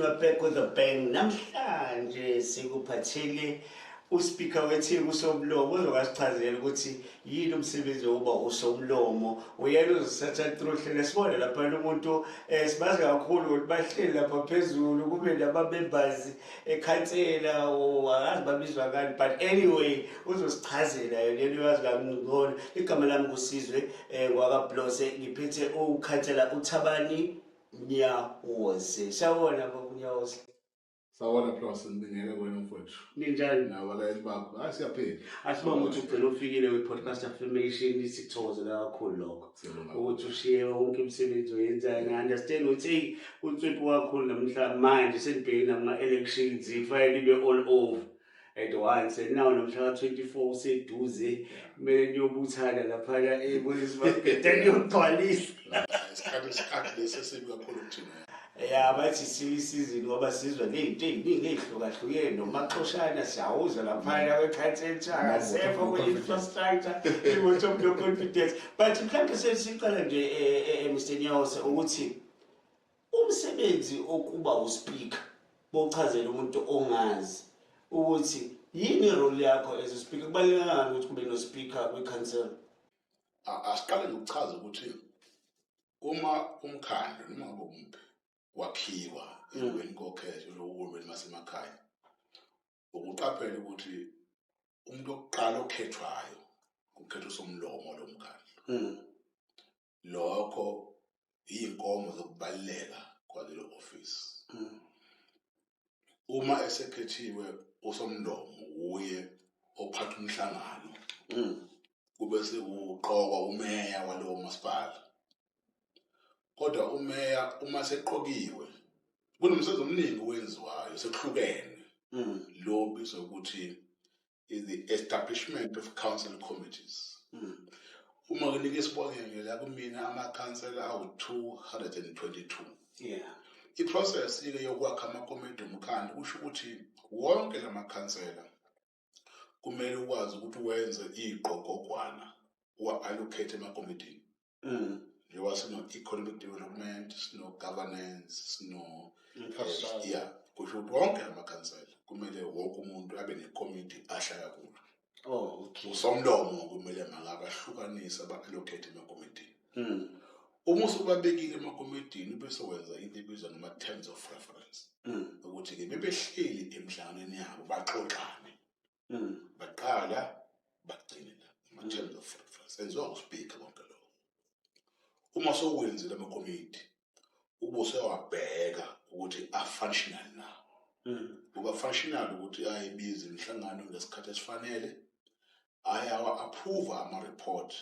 We're back with a bang. Namhlanje sikuphathele uSpeaker weTheku, uSomlomo, ozokasichazela ukuthi yini umsebenzi wokuba usomlomo. Uyena uzosithatha through hlele sibone lapha umuntu sibazi kakhulu ukuthi bahleli lapha phezulu, kube nama-members ekhansela or akazi babizwa kani, but anyway uzosichazela yona yena, uyazi kangcono. Igama lami kusizwe ngwakaBlose, ngiphethe ukhansela uThabani Nyawose. Sawubona, baba Nyawose. Sawubona Plus, ngibingele kuwena mfowethu. Ninjani? Nabalaleli bakho. Hayi, siyaphila. Asibonge ukuthi ugcine ufikile kwi-podcast affirmation, sikuthokozela kakhulu lokho. Siyabonga. Ukuthi ushiye wonke umsebenzi oyenzayo. Ngi-understand ukuthi eyi utswephu kakhulu namhla manje senibheke nama-elections, ifanele ibe all over at once, and now nomhla ka-24 useduze, kumele niyobuthana laphana eBonismabheda niyogcwalisa. Isikhathi lesi esibi kakhulu kuthina. Ya, bathi siyisizini ngoba sizwa ney'nto ey'ningi ey'hlukahlukene nomaxoshana siyawuzwa laphana kwekhansela akasekho kwe-infrastructure, i-vote of no confidence. But mhlawumbe sesiqala nje, Mr Nyawose, ukuthi umsebenzi okuba uspeaker, bowuchazela umuntu ongazi ukuthi yini irole yakho as a speaker, kubaluleke kangani ukuthi kube no-speaker kwi-council? Asiqale ngokuchaza ukuthi uma umkhandlu noma ngabe umuphi wakhiwa endaweni kokhetho lohulumeni basemakhaya, ukuqaphela ukuthi umuntu wokuqala okhethwayo kukhethwa usomlomo lo mkhandlu. Lokho iy'nkomo zokubaluleka kwalelo office. Uma esekhethiwe usomlomo, uye ophatha umhlangano, kube sekuqokwa umeya walowo masipala. Kodwa umeya uma seqokiwe, kunomsebenzi omningi owenziwayo sekuhlukene, lo obizwa ukuthi is the establishment of council committees. Uma nginika isibonelo, la kumina amakhansela awu-222. I-process-ke yokwakha amakomidi omkhandlu kusho ukuthi wonke la makhansela kumele ukwazi ukuthi wenze iy'qogogwana, uwa-allocate emakomidini, njengoba sino-economic development, sino-governance, sino Infrastructure. Yeah, kusho ukuthi wonke amakhansela kumele wonke umuntu abe nekomidi ahlala kulo. Usomlomo kumele makabe ahlukanise, aba-allocate emakomidini. Uma usubabekile emakomidini, bese wenza into ebizwa ngama-terms of reference, ukuthi-ke bebehleli emhlanganweni yabo baxoxane, baqala bagcine la ama-terms of reference enziwa nguspeaker. Konke lokho uma sowenzile amakomidi, ube usewabheka ukuthi a-functional na. Kuba functional ukuthi ayibiza imihlangano ngesikhathi esifanele, ayawa-approve ama-report,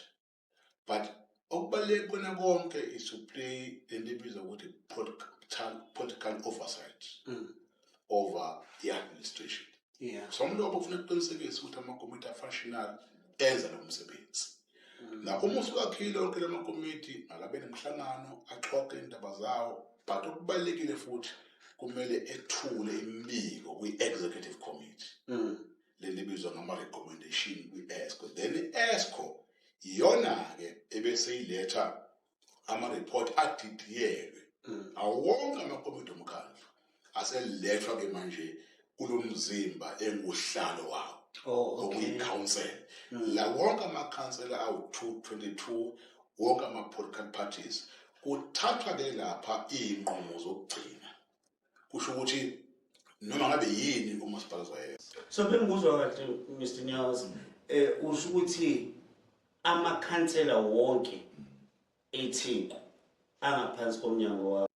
but okubaluleke kona konke is to play lento ebizwa ukuthi political oversight over the administration. Somlomo kufuneka kuqinisekise ukuthi amakomiti a-functional, enza lo msebenzi. Na uma usuwakhile onke la makomiti, akabe nemhlangano, axoxe indaba zawo, but okubalulekile futhi kumele ethule imibiko kwi-executive committee, leli bizwa ngama-recommendation kwi-EXCO. Then i-EXCO iyona-ke ebese iletha ama-report adidiyelwe awonke amakomiti omkhandlu, aselethwa-ke manje kulo mzimba enguhlalo wawo, okuyicouncil, la wonke amakhansela awu-222, wonke ama-political parties, kuthathwa-ke lapha iy'nqumo zokugcina. Kusho ukuthi noma ngabe yini umasipala uzoyenza. So bengikuzwa kahle, Mr Nyawose, usho ukuthi amakhansela wonke eTheku angaphansi komnyango wakho?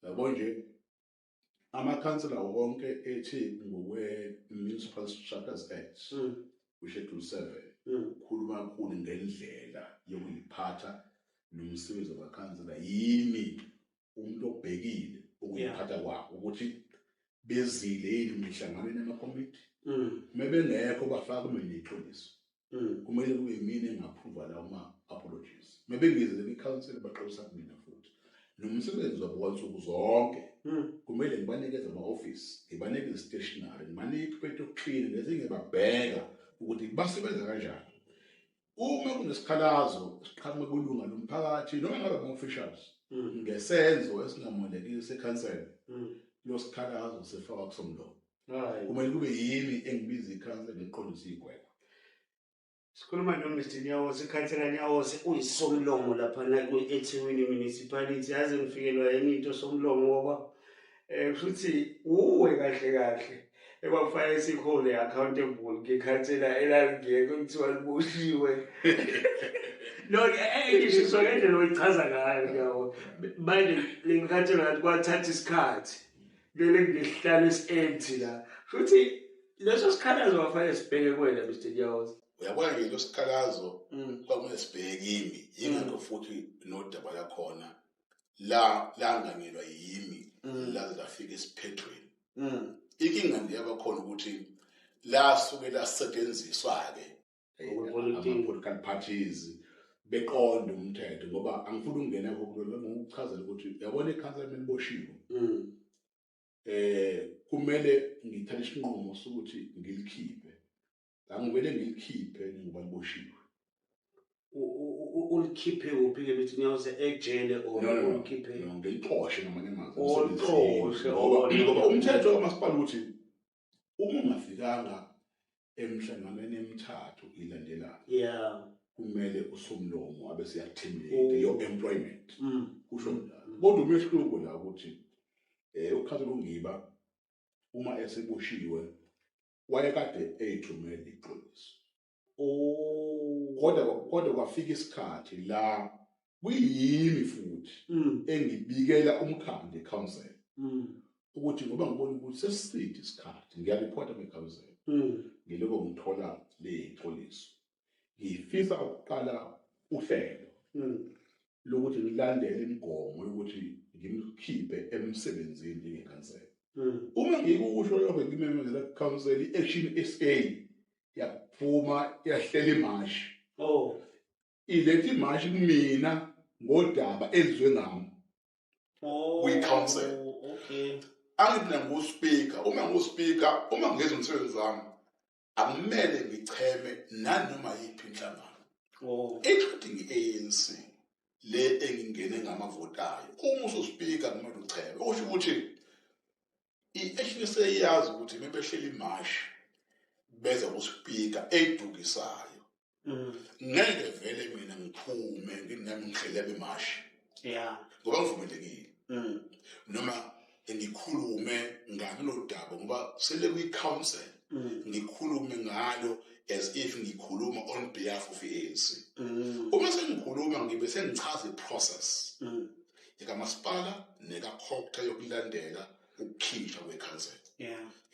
Yabo nje, amakhansela wonke eTheku ngokwe-Municipal Structures Act, u-Schedule 7, ukhuluma kakhulu ngendlela yokuyiphatha nomsebenzi wamakhansela. Yimi umuntu obhekile ukuyiphatha kwabo, ukuthi bezile yini emihlanganweni yamakomiti. Uma bengekho, bafaka kumina iqiniso. Kumele kube yimina engi-approva lawo ma-apologies. Uma bengizile kwikhansela, baxolisa kumina futhi. Nomsebenzi wabo wansuku zonke, kumele ngibanikeze ama-ofisi, ngibanikeze stationery, ngibanike equipment yokuclean, ngezinye ngibabheka ukuthi basebenza kanjani. Uma kunesikhalazo esiqhamuka kwilunga lomphakathi noma ngabe ama-officials ngesenzo esingamukelekile sekhansela, Lo sikhalazo sifakwa kusomlomo. Kumele kube yimi engibiza ikhansela ngiqondise igwegwe. Sikhuluma no-Mr Nyawose, ikhansela Nyawose uyisomlomo laphana kwi-eThekwini Municipality. Yaze ngifikelwa enye into, somlomo, ngoba kusho ukuthi uwe kahle kahle ekwakufanele sikhole accountable ngekhansela elalingekho, kuthiwa liboshiwe. No, ngisho ngendlela oyichaza ngayo, yabo. Manje lengikhansela ngathi kwathatha isikhathi lele kunesihlalo esi-empty la, futhi leso sikhalazo wafanele sibheke kuwena, Mr Nyawose. Uyabona nje, lo sikhalazo kwakumele sibheke kimi, yingakho futhi nodaba lakhona la langanyelwa yimi laze lafika esiphethweni. Inkinga nje yabakhona ukuthi lasuke lasetshenziswa-ke Ngokwepolitiki. ama-political parties beqonda umthetho, ngoba angifuni ukungena kulo, ngokuchazela ukuthi uyabona ikhansela meliboshiwe, kumele ngithathe isinqumo sokuthi ngilikhiphe. Angivele ngilikhiphe ngoba liboshiwe. Ulikhiphe kuphi-ke, Mr Nyawose, ejele or No, no, no. ulikhiphe? No, ngilixoshe ngamanye amazwi. Ulixoshe, Ngoba oh, ngoba umthetho kamasipala uthi uma ungafikanga emhlanganweni emithathu ilandelana, kumele usomlomo abe siya-terminate your employment, kusho njalo. Kodwa umehluko la ukuthi ukhansela uNgiba uma eseboshiwe wayekade eyithumela ixoliso, kodwa kwafika isikhathi la kuyimi futhi engibikela umkhandlu, council, ukuthi ngoba ngibona ukuthi sesiside isikhathi, ngiyaripota kwi-council, ngiloko ngithola le xoliso, ngifisa ukuqala uhlelo lokuthi ngilandele imigomo yokuthi ngimkhiphe emsebenzini njengekhansela. Uma ngikusho lokho, ngimemezela kukhansela, i-Action SA yaphuma, yahlela imashi, iletha imashi kumina ngodaba elizwe ngami kwi-council. Angithi mina ngu-speaker. Uma ngu-speaker, uma ngenza umsebenzi wami, akumele ngicheme nanoma yiphi inhlangano, including i-ANC le engingene ngamavoti ayo. Uma usu-speaker kumele ucheme. Okusho ukuthi i-Action seyazi ukuthi mebehlela imashi beza ku-speaker edukisayo, ngeke vele mina ngiphume nginami ngihlele bemashi ngoba ngivumelekile, noma ngikhulume ngalo daba ngoba sele kwi-council, ngikhulume ngalo as if ngikhuluma on behalf of i-ANC. Uma sengikhuluma ngibe sengichaza i-process ekamasipala nekaCogta yokulandela ukukhishwa kwekhansela.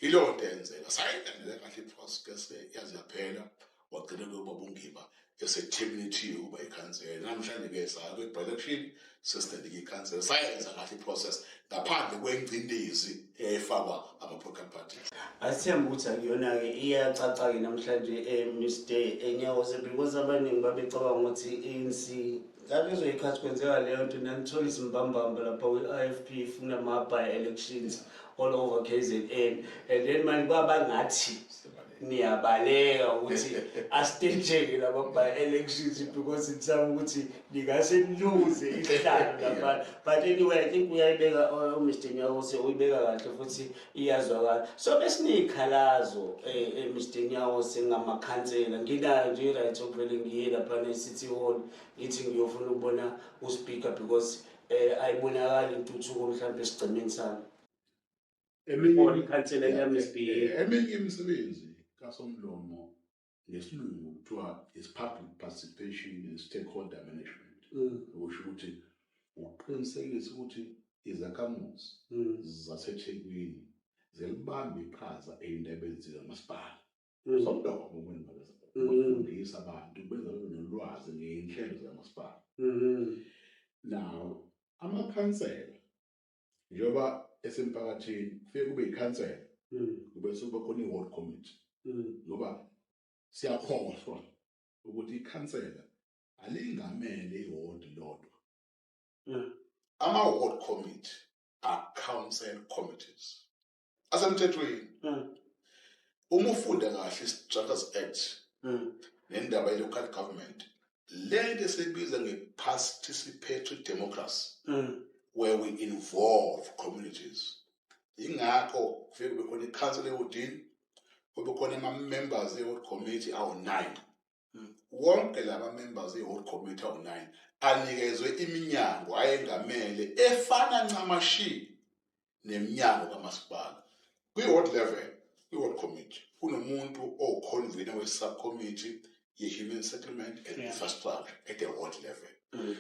Yileyo nto eyenzeka, sayilandela kahle i-process yaze yaphela, wagcina kubaba uNgiba ese-terminate ukuba ikhansela. Namhlanje-ke saya kwi-by-election, sesilandike ikhansela, sayenza kahle i-process ngaphandle kwengcindezi eyayifakwa ama-political parties. Asithembe ukuthi akuyona-ke, iyacaca-ke namhlanje, Mr Nyawose, because abaningi babecabanga ukuthi i-ANC ngalezo yikhathi kwenzeka leyo nto, nanithola isimbambamba lapha kwi-IFP ifuna ama-by-elections all over KZN, and then manje kwaba ngathi niyabaleka ukuthi asitejeke lama by-elections because nisaba ukuthi ningase niluze isihlalo laphana. But anyway, I think uyayibeka, uMr Nyawose uyibeka kahle futhi iyazwakala. So besiney'khalazo, Mr Nyawose, ngamakhansela. Nginayo nje i-right yokuvele ngiye laphana e-City Hall, ngithi ngiyofuna ukubona u-speaker because ayibonakali intuthuko mhlawumbe esigcemeni sami or ikhansela liyamisbehave. Eminye imisebenzi kasomlomo ngesilungu kuthiwa is public participation and stakeholder management, okusho ukuthi uqinisekise ukuthi izakhamuzi zaseThekwini zilibamba iqhaza ey'ndabeni zikamasipala. Somlomo kumele bafundise abantu, benza babe nolwazi ngey'nhlelo zikamasipala. Now amakhansela njengoba esemphakathini kufike kube ikhansela, kube sekuba khona i-ward committee, ngoba siyakhohlwa ukuthi ikhansela alingamele iwodi lodwa. Ama-ward committee are council committees asemthethweni. Uma ufunda kahle i-Structures Act nendaba ye-local government, le nto esiyibiza nge-participatory democracy, where we involve communities. Ingakho kufike kube khona ikhansela ewodini, kube khona ama-members e-ward committee awu-9. Wonke lama members e-ward committee awu-9 anikezwe iminyango ayengamele efana ncamashi neminyango kamasipala. Kwi-ward level, kwi-ward committee, kunomuntu owu-convener we-subcommittee ye-human settlement and infrastructure at the ward level.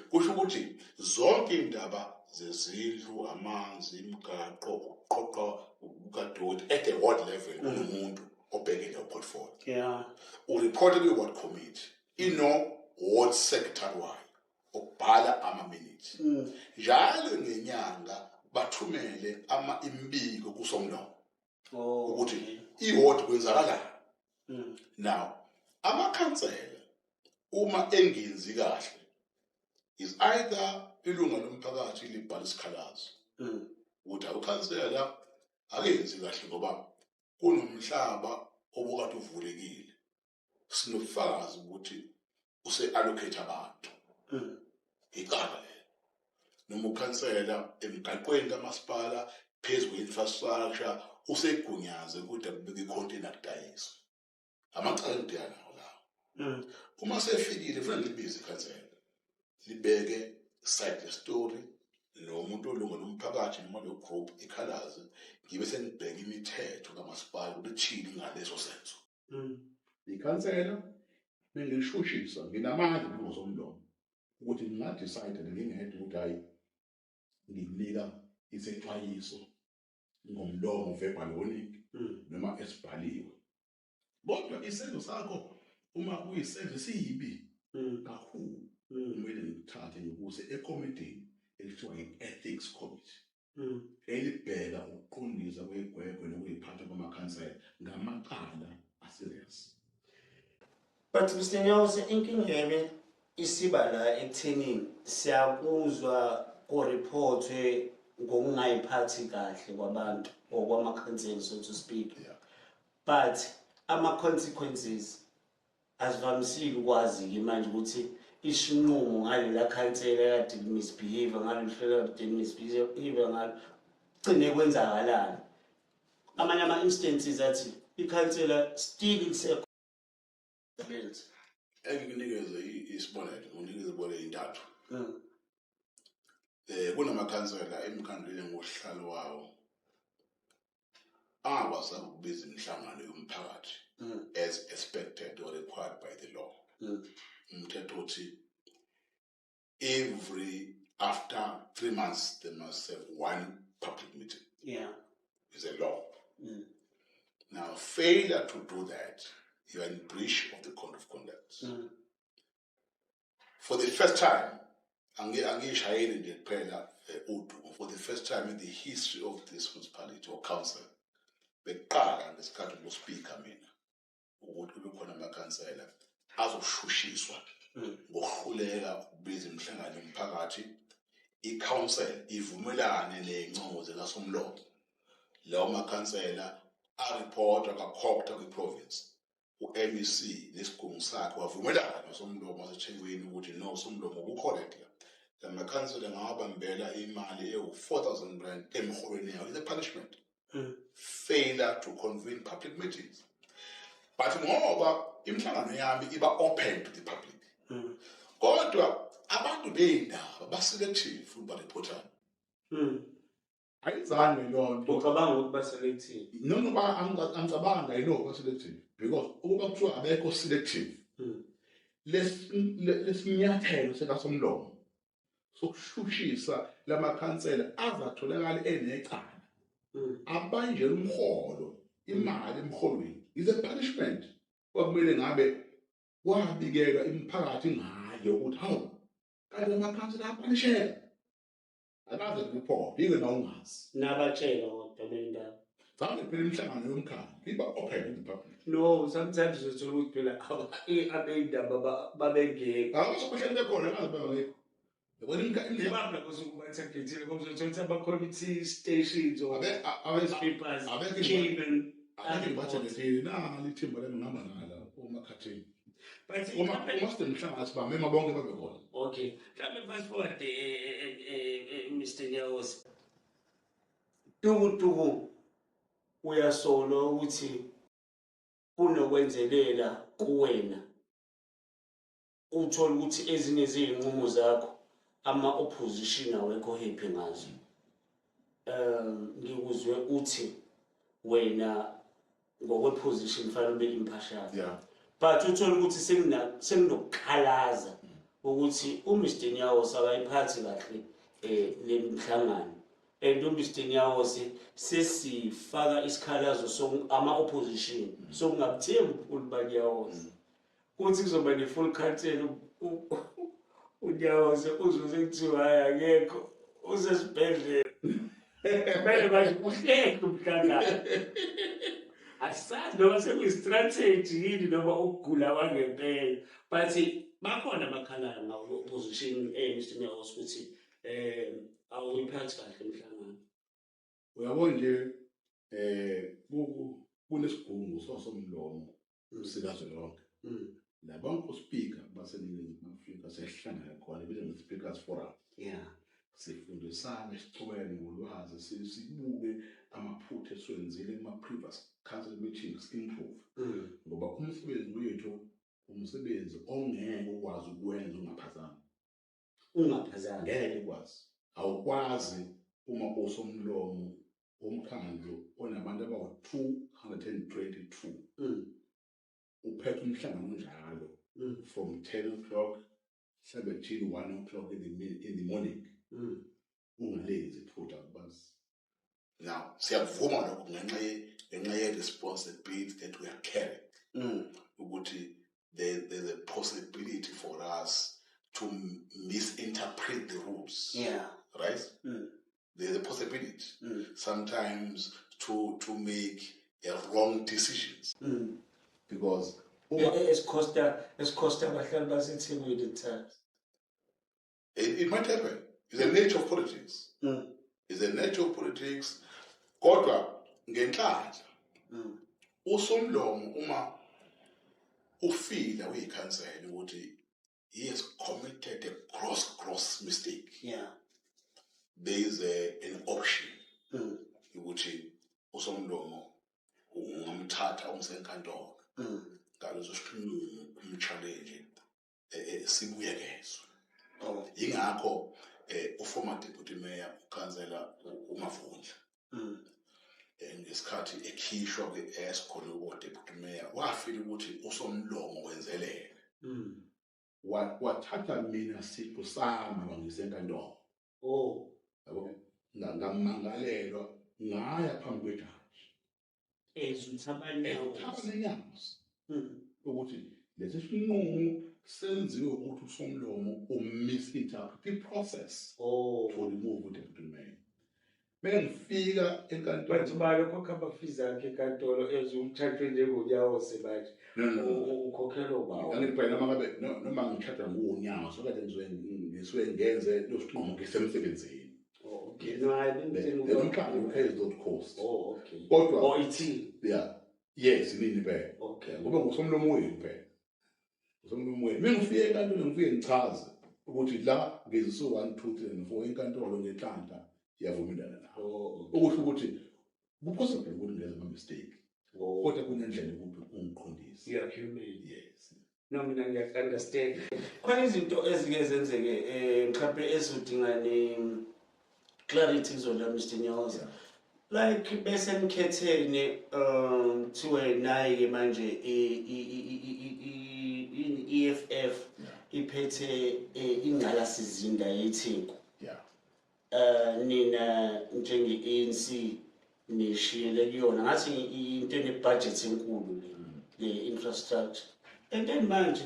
Kusho ukuthi zonke indaba zezindlu, amanzi, imigaqo, ukuqoqa kukadoti at the ward level, kunomuntu obhekele leyo portfolio. Ureporte kwi-ward committee, ino-ward secretary wayo okubhala ama-minutes. Njalo ngenyanga bathumele ama imibiko kusomlomo ukuthi i-ward kwenzakalani. Now amakhansela uma engenzi kahle is either ilunga lomphakathi libhala isikhalazo ukuthi awukhansela akenzi kahle ngoba kunomhlaba obukade uvulekile, sinobufakazi ukuthi use-allocate abantu. Icala lelo. Noma ukhansela emgaqweni kamasipala phezu kwe-infrastructure usegunyaze ukuthi akubeke i-container kudayiswe. Amacala engidila nawo lawo. Uma sefikile kufanele ngilibize ikhansela, libeke side story nomuntu olunga lomphakathi noma lo group ikhalaze, ngibe sengibheka imithetho kamasipala ukuthi ithini ngaleso senzo. Ikhansela bengishushisa, nginamandla ngozomlomo ukuthi ngingadecide ngingedwa ukuthi hayi, ngikunika isexwayiso ngomlomo, verbal warning, noma esibhaliwe. Kodwa isenzo sakho uma kuyisenzo esiyibi kakhulu, kumele ngikuthathe ngikuse ekomidini ekuthiwa i-ethics committee elibheka ukuqondisa kwegwegwe nokuyiphatha kwamakhansela ngamacala aserious. But Mr Nyawose, inkinga yami isiba la ekuthenini siyakuzwa kureportwe ngokungayiphathi kahle kwabantu or kwamakhansela, so to speak. But ama-consequences asivamisile ukwazi-ke manje ukuthi isinqumo ngalela khansela kade misbehave ngalo hlelo kade misbehave ngalo gcine kwenzakalani. Amanye ama-instances athi ikhansela still lisebenza. Engikunikeze isibonelo, nginikeze isibonelo intathu. Kunamakhansela emkhandlwini ngohlalo wawo angakwazanga ukubiza imihlangano yomphakathi as expected or required by the law. Umthetho uthi every after 3 months they must have one public meeting. It's a law. Now, failure to do that, you are in breach of the code of conduct. For the first time, angishayeli nje kuphela udumo, for the first time in the history of this municipality or council, bekuqala ngesikhathi nguspeaker mina ukuthi kube khona amakhansela azoshushiswa ngokuhluleka ukubiza imihlangano yomphakathi, i-council ivumelane ney'ncomo zikasomlomo. Lawo makhansela aripotwa kaCogta kwi-province, u-MEC nesigungu sakhe wavumelana nosomlomo waseThekwini ukuthi no, somlomo, kucorrect la, lamakhansela ngawabambela imali ewu-R4,000 emholweni yawo, is a punishment, failure to convene public meetings. But ngoba imihlangano yami iba open to the public, kodwa abantu bey'ndaba ba-selective futhi bareportana. Ayizange leyo nto. Ucabanga ukuthi ba-selective? No, angicabanga, I know ba-selective because ukuba kuthiwa abekho selective, lesinyathelo sikasomlomo sokushushisa lamakhansela azatholakala enecala, abanjelwe umholo, imali emholweni, is a punishment kwakumele ngabe kwabikelwa imiphakathi ngayo ukuthi hawu, kanti lamakhansela apunisheka, akaze report yike na ungazi. Nabatshela kodwa bendaba? Cha, phela imihlangano yomkhandlu iba open to the public. No, sometimes uthola ukuthi phela abey'ndaba babengekho. Abasobahleli bekhona, ngazi bangekho, yabona Ibaphi lapho sukuba-targetile ngoba uzothola ukuthi ama-community stations or newspapers came and Abeke ngibathembekile nali ithimba lami, ngihamba nala omakhathini. But Uma sinemhlangano sibamema bonke babe khona. Okay, mhlawumbe fast forward, Mr Nyawose, tuku tuku. Uyasolwa ukuthi kunokwenzelela kuwena, uthola ukuthi ezinye zey'nqumo zakho ama-opposition awekho happy ngazo. Ngikuzwe uthi wena ngokwe-position fanele ube impartial, but uthole ukuthi sekunokukhalaza ukuthi uMr Nyawose akayiphathi kahle le mihlangano, and uMr Nyawose sesifaka isikhalazo ama-opposition sokungabuthembi ubukhulu baNyawose, kuthi kuzoba ne-full council, uNyawose uzwe sekuthiwa hhayi, akekho, usesibhedlela, kumele manje uhleke umhlangano. Asazi noma sekuyi-strategy yini noma ukugula kwangempela, but bakhona abakhalayo ngaku-opposition, Mr Nyawose, ukuthi awuyiphathi kahle umhlangano. Uyabona nje, kunesigungu sosomlomo sikazwelonke la bonke ospeaker baseNingizimu Afrika siyahlangana khona, ibizwa nge-Speakers Forum. Sifundisane, sicobelane ngolwazi, sibuke amaphutha esiwenzile kuma-previous council meetings, improve, ngoba umsebenzi wethu umsebenzi ongeke ukwazi ukwenza ungaphazami. Ungaphazami. Ngeke ukwazi, awukwazi uma usomlomo womkhandlu onabantu abawu-222 uphethe umhlangano njalo from 10 o'clock mhlawumbe till 1 o'clock in the morning, ungalenzi iphutha, akukwazi. Now siyakuvuma lokho ngenxa ye-responsibility that we are carrying, ukuthi there's a possibility for us to misinterpret the rules, right? There's a possibility sometimes to make a wrong decisions because Esikhosta abahlali baseThekwini at times. It might happen. It's the nature of politics. It's the nature of politics. Kodwa ngenhlanhla usomlomo uma ufila uyikhansela ukuthi he has committed a gross mistake, there is an option ukuthi usomlomo ungamthatha umsenkantolo ngaleso sinqumo, umchallenge, sibuyekezwe. Yingakho uformer deputy mayor, ukhansela uMavundla, ngesikhathi ekhishwa kwe-EXCO lobo deputy mayor, wafika ukuthi usomlomo wenzelele, wathatha mina siqu sami wangisenkantolo. Yabo, ngamangalelwa, ngaya phambi kwejaji. Ezuthabanyawo. Ezuthabanyawo ukuthi lesi sinqumo senziwe ukuthi usomlomo umisinterpret the process to remove deputy mayor. Bengifika enkantolo. Bathi balo khokha ama-fees akhe enkantolo ezumthathwe njengoNyawose manje. No, no, no. Ukhokhelwa ubawo. Angithi phela noma ngabe noma ngithathwa nguNyawo, so kade ngisuke ngenze lo sinqumo ngisemsebenzini. Oh, okay. No, I didn't think The umkhandlu pays those costs. Oh, okay. Kodwa Oh, ithini? Yeah. Yes, inini phela. Okay. Ngoba ngusomlomo wenu phela. Usomlomo wenu. Mengifike enkantolo ngifike ngichaze ukuthi la ngizise 1 2 3 and 4, enkantolo ngenhlanhla iyavumelana nawo. Oh, okay. Okusho ukuthi kupossible ukuthi ngenze ama mistake. Oh. Kodwa kunendlela ukuthi ungiqondise. You are human. Yes. No, mina ngiyaku-understand. Khona izinto ezike zenzeke, mhlawumbe ezodinga ne clarity kuzona, Mr Nyawose. Like bese nikhethene, kuthiwe nayi-ke manje i-EFF iphethe ingqalasizinda yeTheku. Nina njenge-ANC nishiyele kuyona, ngathi into ene-budget enkulu le infrastructure, and then manje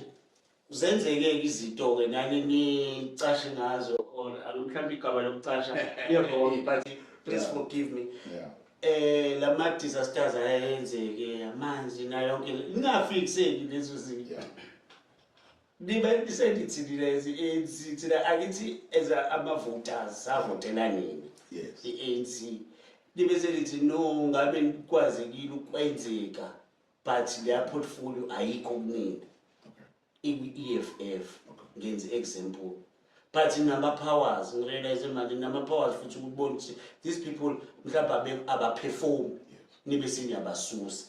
zenzeke izinto-ke nani nicashe ngazo, or mhlawumbe igama lokucasha li-wrong, but please forgive me. Lama disasters ayenzeke, amanzi nayo yonke, ningafikiseki lezo zinto. Nibe senithi nina as i-ANC, thina akithi as ama-voters savotela nina, i-ANC, nibe senithi no, ngabe kwazekile ukwenzeka, but leya portfolio ayikho kunina, ikwi-EFF. Ngenze example, but nama-powers, ngirealize manje nama-powers futhi ukubona ukuthi these people mhlawumbe abaperform. Nibe seniyabasusa.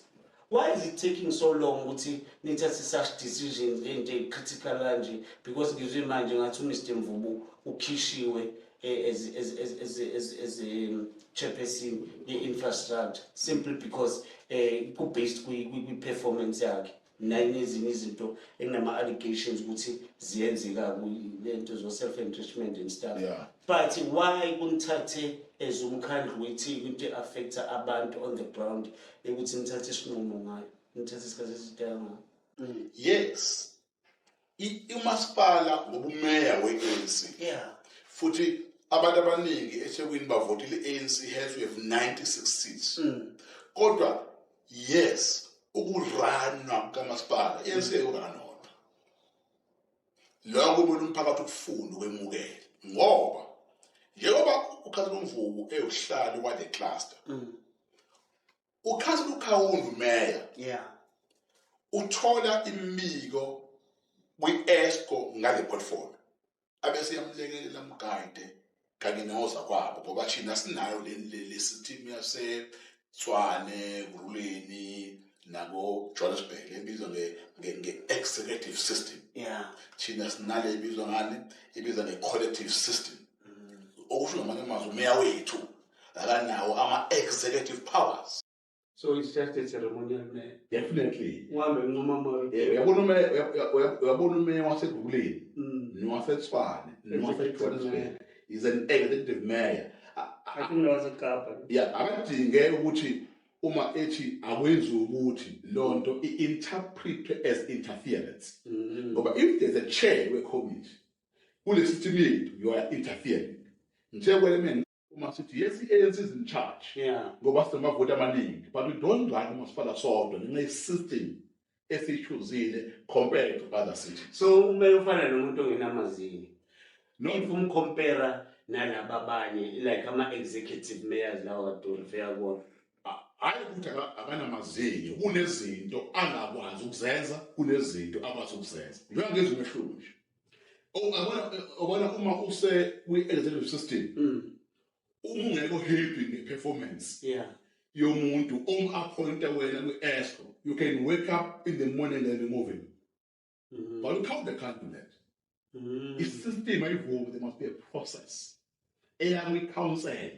Why is it taking so long ukuthi nithathe such decisions ngento eyi-critical kanje? Because ngizwe manje ngathi uMr Mvubu ukhishiwe as a chairperson ye-infrastructure simply because ku-based kwi-performance yakhe nanezinye izinto ekunama-allegations ukuthi ziyenzeka kulento zo-self-enrichment and stuff. But why kunithathe as umkhandlu weTheku, into e-affecta abantu on the ground, ukuthi nithathe isinqumo ngayo, nithathe isikhathi eside kangaka? Yes, umasipala ngobumeya we-ANC futhi abantu abaningi eThekwini bavotile i-ANC, hence we have 96 seats. Kodwa yes, uku-run-wa kukamasipala, i-ANC uku-run-a lokho kumele umphakathi ukufunda ukwemukela, ngoba njengoba ukhansela uMvubu ewuhlalo kwale cluster, ukhansela uKaunda, umeya, uthola imibiko kwi-EXCO ngale portfolio, abese yamlekelela, am-guide kanye nozakwabo, ngoba thina sinayo le system yaseTshwane, Ekurhuleni nako Johannesburg ebizwa nge-executive system. Thina sinale ibizwa ngani, ibizwa nge-collective system, okusho ngamanye amazwi umeya wethu akanawo ama-executive powers. So it's just a ceremonial mayor. Definitely. Uhambe nquma ama Uyabona umeya waseKurhuleni nowaseTshwane nowaseJohannesburg is an executive mayor. I think nowaseKapa. Yeah, akadinge ukuthi uma ethi akwenzi ukuthi lonto i-interpret as interference, ngoba if there's a chair we-committee kule system yethu, you are interfering. Njengokwelemen uma sithi yes, i-ANC is in charge ngoba sinamavoti amaningi, but we don't run umasipala sodwa ngenxa ye-system esiyi-choose-ile compared to other cities. So umeya ufana nomuntu ongenamazinyo. No. If um-compare nalaba abanye, like ama-executive mayors lawa kade u-refer kuwona. Hayi ukuthi akanamazinyo, kunezinto angakwazi ukuzenza, kunezinto akwazi ukuzenza. Njengoba ngenza umehluko nje, ubona uma use kwi-executive system, uma ungekho happy nge-performance yomuntu om-appointe wena kwi-EXCO, you can wake up in the morning and remove him. But you can't do that. I-system ayivumi. There must be a process eya kwi-council,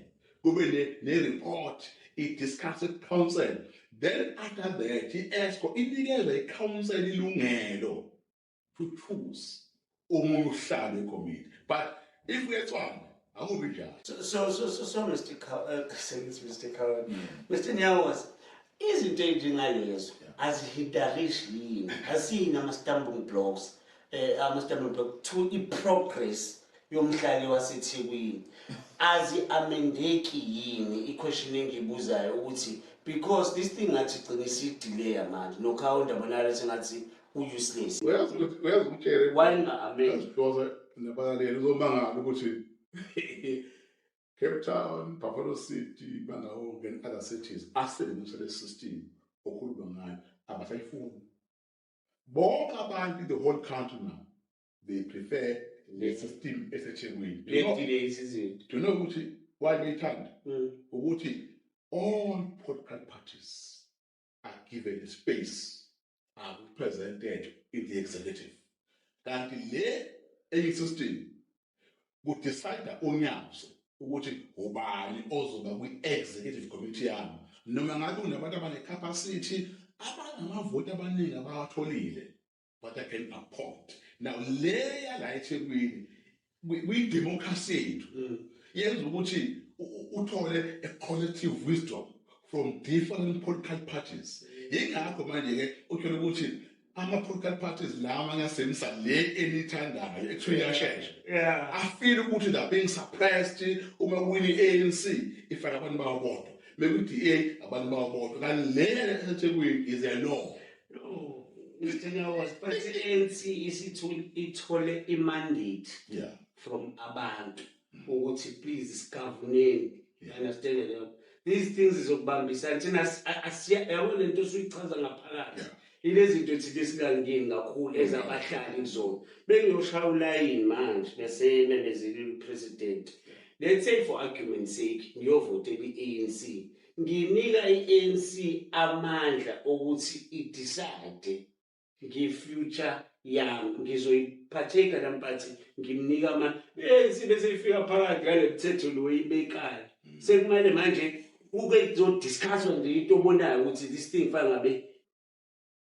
kube ne-report, i-discuss at council, then after that i-EXCO inikeza i-council ilungelo to choose omunye uhlalo ekomiti. But if uyeTshwane, akubi njalo. So Mr. Sengithi Mr. Cowan, Mr. Nyawose, izinto ey'njengalezo azi-hinder-ishi yini, asiyini ama-stumbling blocks, ama-stumbling block to i-progress yomhlali waseThekwini? Azi-amendeki yini? I-question engiyibuzayo ukuthi because this thing ngathi igcina isi-delay manje, noKaunda bonakala sengathi u-useless. Uyazi ukutshele. Why nga-amend? Because nabalaleli uzomangala ukuthi Cape Town, Buffalo City, Mangaung and other cities asebenzisa le system okhuluma ngayo abasayifuni. Bonke abantu in the whole country now, they prefer le system eseThekwini. Le-delay izinto. Do you know ukuthi why beyithanda? Ukuthi all political parties are given a space, are represented in the executive. Kanti le enye system, ku-decide uNyawose ukuthi ubani ozoba kwi-executive committee yami, noma ngabe kunabantu abane-capacity, abanamavoti abaningi abawatholile, but I can appoint. Now le yala eThekwini kwi-democracy yethu yenza ukuthi uthole a collective wisdom from different political parties. Yingakho manje-ke uthole ukuthi ama-political parties lawa angasebenzisa le eniyithandayo ekuthiwa iyashesha afile ukuthi they're being suppressed. Uma kuwina i-ANC, ifake abantu bawo bodwa, mekuyi-DA, abantu bawo bodwa, kanti le eseThekwini is a law. No, Mr. Nyawose, but i-ANC isithole, ithole i-mandate from abantu ukuthi please si-govern-eni. Understand leyo? These things zizokubambisana. Thina yabo lento osuyichaza ngaphakathi. Ilezi zinto thina esingangeni kakhulu ezabahlali kuzona. Bengiyoshaya ulayini manje bese memezele upresident. Let's say for argument's sake ngiyovotela i-ANC. Nginika i-ANC amandla ukuthi i-decide nge-future yami, ngizoyiphatheka nami, but ngimnika amandla. I-ANC bese ifika phakathi ngale mthetho lo oyibekayo, sekumele manje kuke kuzodiscusswa nje into obonayo ukuthi this thing fanele ngabe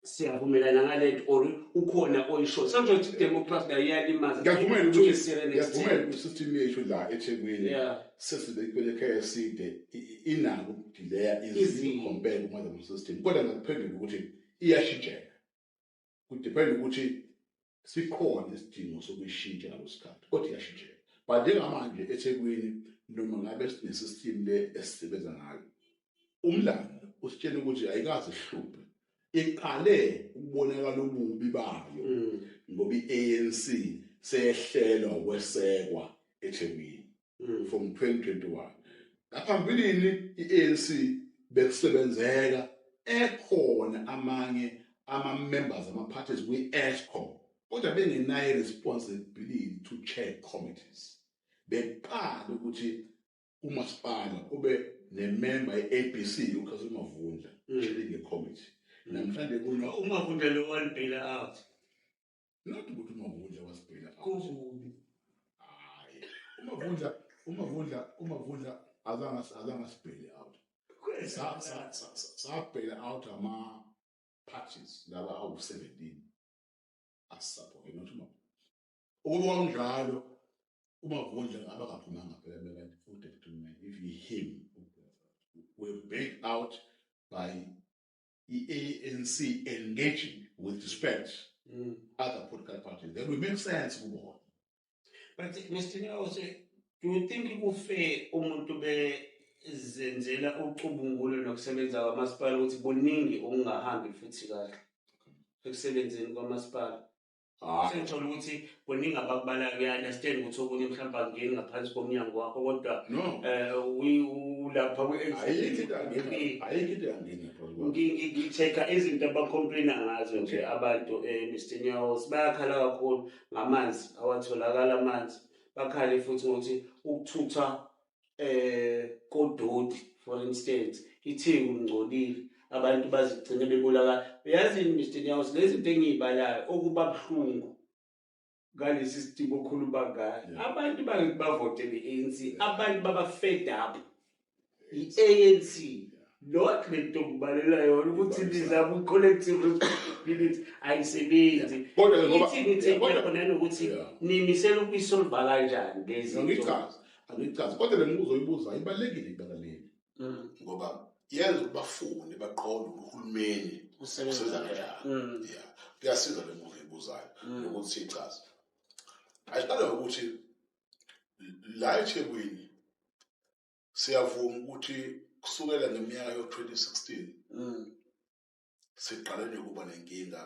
siyavumelana ngale nto or ukhona oyisho. Sengisho ukuthi i-democracy nayo iyalimaza. Ngiyavumela to ukuthi a certain extent. Ngiyavumela ukuthi system yethu la eThekwini sesibekwele ekhaya eside inako ukudileya izinto Izinto. compare kuma system, kodwa ngakuphendula ukuthi iyashintsheka, kudependa ukuthi sikhona isidingo sokuyishintsha ngalo sikhathi, kodwa iyashintsheka. But njengamanje eThekwini, noma ngabe sine-system le esisebenza ngayo, umlando usitshela ukuthi ayikaze ihluphe, iqale ukubonakala ububi bayo ngoba i-ANC seyehlelwa ukwesekwa eThekwini from 2021. Ngaphambilini i-ANC bekusebenzeka ekhona amanye ama-members ama-parties kwi-EXCO, kodwa bengenayo responsibility to chair committees. Bekuqala ukuthi umasipala ube nemember ye-ABC, uKhansela Mavundla, chairing a committee. Namhlanje kuna UMavundla lo wani-baila out. Not ukuthi uMavundla wasibhila out. Kubi. Hayi, uMavundla azange asibhile out. Sabhela out ama parties laba awu-17 asisupport, not uMavundla. Ukuba kwakunjalo, uMavundla ngabe akaphumanga phela kanti u-deputy mayor. If he him were bailed out by i-ANC engaging with respect other political parties, that will make sense kubona. But Mr. Nyawose, do you think ku-fair umuntu bezenzela ucubungulo nokusebenza kwamasipala ukuthi kuningi okungahambi futhi kahle ekusebenzeni kwamasipala? Sengithola ukuthi kuningi abakubalayo, uya-understand ukuthi okunye mhlawumbe akungeni ngaphansi komnyango wakho, kodwa No. Ulapha Ayikho into angena, ayikho into angena ngaphansi kwakho. Ngi-check-a izinto abacomplaina ngazo nje abantu, Mr Nyawose, bayakhala kakhulu ngamanzi, awatholakala amanzi. Bakhale futhi ngokuthi ukuthutha kodoti, for instance, iTheku lingcolile, abantu bazigcine bebulakala. Uyazini, Mr Nyawose, lezi zinto engiyibalayo okuba buhlungu ngalesi sidingo okhuluma ngayo, abantu bakithi bavotele i-ANC, abantu baba fed up i-ANC, not le nto kubalela yona ukuthi nizama u-collective responsibility ayisebenzi. Kodwa-ke ngoba Ithini Yeah, kodwa yakho nanokuthi nimisela ukuyisolva kanjani lezi zinto? Angichazi, kodwa le mibuzo oyibuzayo ibalulekile kubalaleli ngoba yenza ukuthi bafune baqonde ukuthi uhulumeni usebenza usebenza kanjani. Yeah, kuyasiza le mibuzo oyibuzayo nokuthi siyichaze. Asiqale ngokuthi la eThekwini siyavuma ukuthi kusukela ngeminyaka yo-2016 siqale nje ukuba nenkinga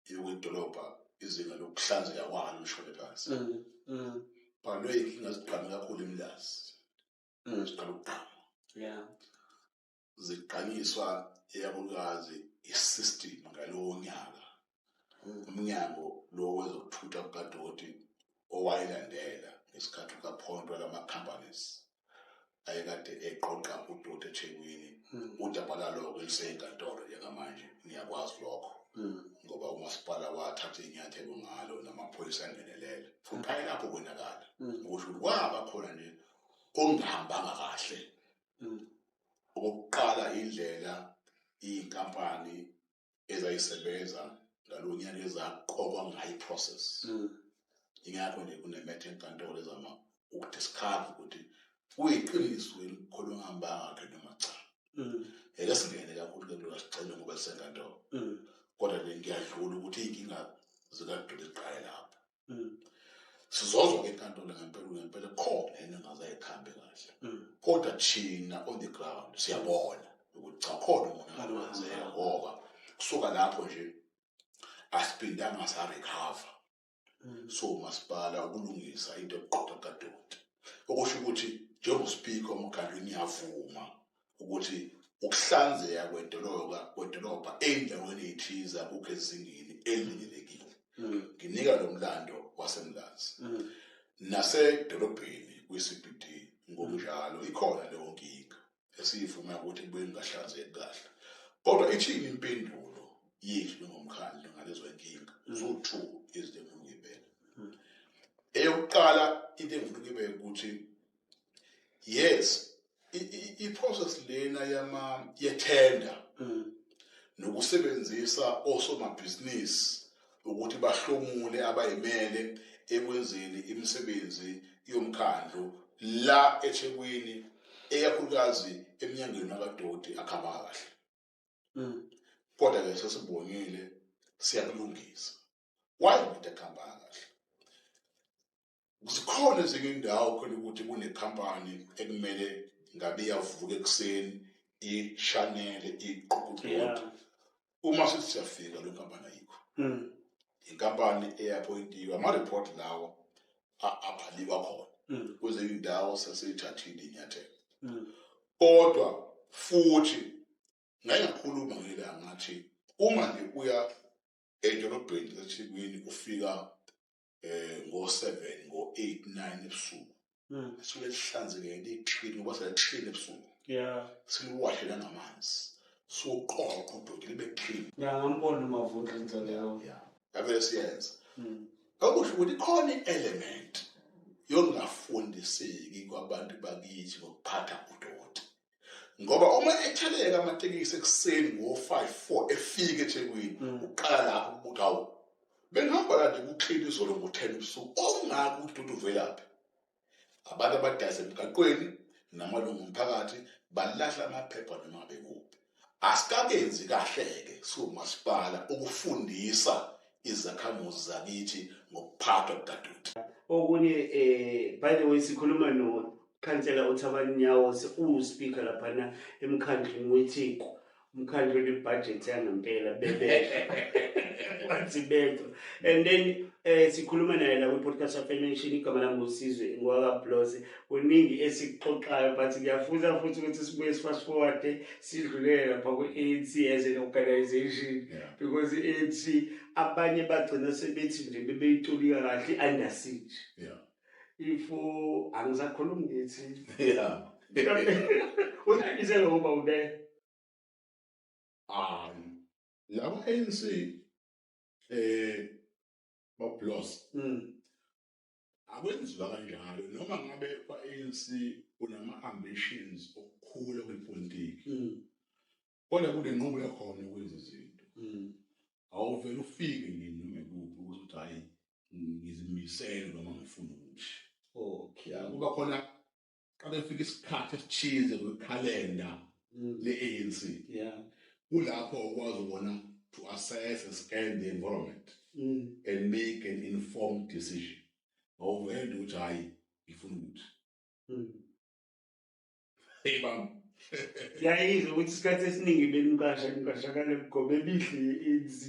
yokwedolobha, izinga lokuhlanzeka kwalo lishone phansi. But leyo inkinga zigqame kakhulu eMlazi, ziqala ukugqama, zigqanyiswa ikakhulukazi i-system ngalowo nyaka, umnyango lo wezokuthutha kukadoti owayilandela ngesikhathi kukaphontwa lama-companies ayekade eqoqa udoti eThekwini. Udaba lalo-ke luseyinkantolo njengamanje, ngiyakwazi lokho, ngoba umasipala wathatha iy'nyathelo ngalo namaphoyisa angenelela futhi ayelapho konakala. Ukusho ukuthi kwaba khona nje okungahambanga kahle. Okokuqala, indlela iy'nkampani ezayisebenza ngalowo nyaka ezaqokwa ngayo, i-process. Ingakho nje kunematter enkantolo ezama ukudiscover ukuthi kuyiqiniso yini ukukhuluma ngahambanga kahle noma cha. Ngeke singene kakhulu ke kulo sicelo ngoba sisenkantolo, kodwa nje ngiyadlula ukuthi iy'nkinga zikadoti ziqale lapho. Sizozwa ke enkantolo ngempela ngempela khona yini engaze ayikhambe kahle, kodwa thina on the ground siyabona ukuthi cha, khona umonakalo wenzeka, ngoba kusuka lapho nje asiphindanga sa-recover. So umasipala ukulungisa into yokuqoqa kadoti, okusho ukuthi njengospika womkhandlu ngiyavuma ukuthi ukuhlanzeka kwedolobha ey'ndaweni ey'thize akukho ezingeni elilindelekile. Nginika lo mlando waseMlazi. Nasedolobheni kwi-CBD ngokunjalo ikhona leyo nkinga. Esiyivuma ukuthi kubuye kungahlanzeki kahle, kodwa ithini impendulo yethu njengomkhandlu ngalezo nkinga? Zo-two izinto engifuna ukuyibeka. Eyokuqala into engifuna ukuyibeka ukuthi, yes, i-process lena yama yethenda nokusebenzisa osomabhizinisi ukuthi bahlomule abayimele ekwenzeni imisebenzi yomkhandlu la eThekwini, ekakhulukazi eminyangweni wakadoti, akuhamba kahle. Kodwa ke sesibonile, siyakulungisa. Why ngithi akuhamba kahle? Zikhona ezinye indawo khona ukuthi kunekhampani ekumele ngabe iyavuka ekuseni ishanele iququdoti. Uma sithi siyafika, lo nkampani ayikho. Inkampani eya-appointiwe, ama-report lawo abhaliwa khona. Kwezinye indawo sesiyithathile inyathelo. Kodwa futhi ngake ngakhuluma ngelanga ngathi uma nje uya edolobheni laseThekwini, ufika ngo-7, ngo-8, 9 ebusuku, lisuke lihlanzekile, li-clean, ngoba sele-clean ebusuku. Siliwashe nangamanzi, suqoqa udoti libe clean. Yeah, ngambona uMavundla enza leyo. Yeah, yavele siyenza. Okusho ukuthi ikhona i-element yokungafundiseki kwabantu bakithi ngokuphatha udoti, ngoba uma etheleka amatekisi ekuseni ngo-5, 4 efika eThekwini, uqala lapho ukuthi, hawu, bengihamba kade ku-clean izolo ngo-10 ebusuku, ongaka udoti uvelaphi? Abantu abadayisa emgaqweni namalungu omphakathi balahla amaphepha noma bekuphi. Asikakenzi kahle-ke siwumasipala ukufundisa izakhamuzi zakithi ngokuphathwa kukadoti. Okunye, by the way, sikhuluma no khansela uThabani Nyawose, uwu-speaker laphana emkhandlwini weTheku, umkhandlu we-budget yangempela bebehla wathi bethwa. And then sikhuluma naye la kwi-podcast affirmation. Igama lami nguSizwe ngwakaBlose. Kuningi esikuxoxayo, but ngiyafuna futhi ukuthi sibuye fast forward, sidlulele lapha kwi-ANC as an organization, because i-ANC abanye bagcina sebethi nje bebeyitolika kahle i-under siege. If angisakhulumi ngithi uthambise ngoba ube Laba ANC, bablos, akwenziwa kanjalo. Noma ngabe kwa-ANC unama ambitions okukhula kwipolitiki, kodwa kunenqubo yakhona yokwenza izinto. Awuvele ufike nje noma ikuphi ukuthi hayi, ngizimisele noma ngifuna ukuthi ya kuba khona xa befika isikhathi esithize kwikhalenda le-ANC, kulapho ukwazi ubona to assess and scan the environment and make an informed decision. Awuvele nje ukuthi hayi, ngifuna ukuthi hey bam. Ngiyayizwa ukuthi isikhathi esiningi beniqasha niqashakale mgomo emihle ye-ANC,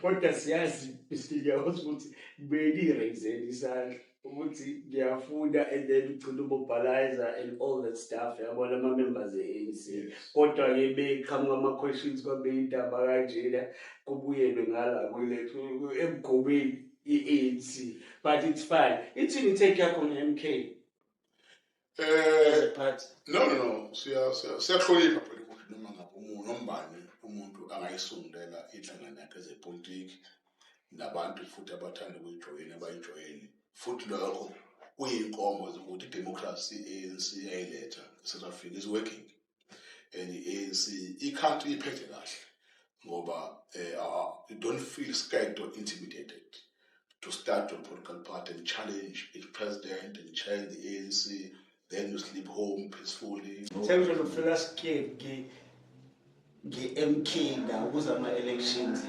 kodwa siyazi, siyazi ukuthi beniyi-raisele isandla ukuthi ngiyafuna, and then ugcina u-mobilize and all that stuff, yabona, ama-members e-ANC. Kodwa-ke beqhamuka ama-questions, kwabe indaba kanjena, kubuyelwe ngala emgomeni i-ANC, but it's fine. Ithini i-take yakho nge-MK as a party? No, siyahlonipha phela ukuthi noma ngabe umuntu nombani umuntu angayisungulela inhlangano yakhe ezepolitiki, nabantu futhi abathanda ukuyijoyina bayijoyine futhi. Lokho kuyinkomba zokuthi idemocracy i-ANC ayiletha e-South Africa is working and i-ANC i-country iphethe kahle, ngoba you don't feel scared or intimidated to start your political party and challenge its president and challenge the ANC, then you sleep home peacefully. Sengizofika scared nge-MK la kuza ama-elections.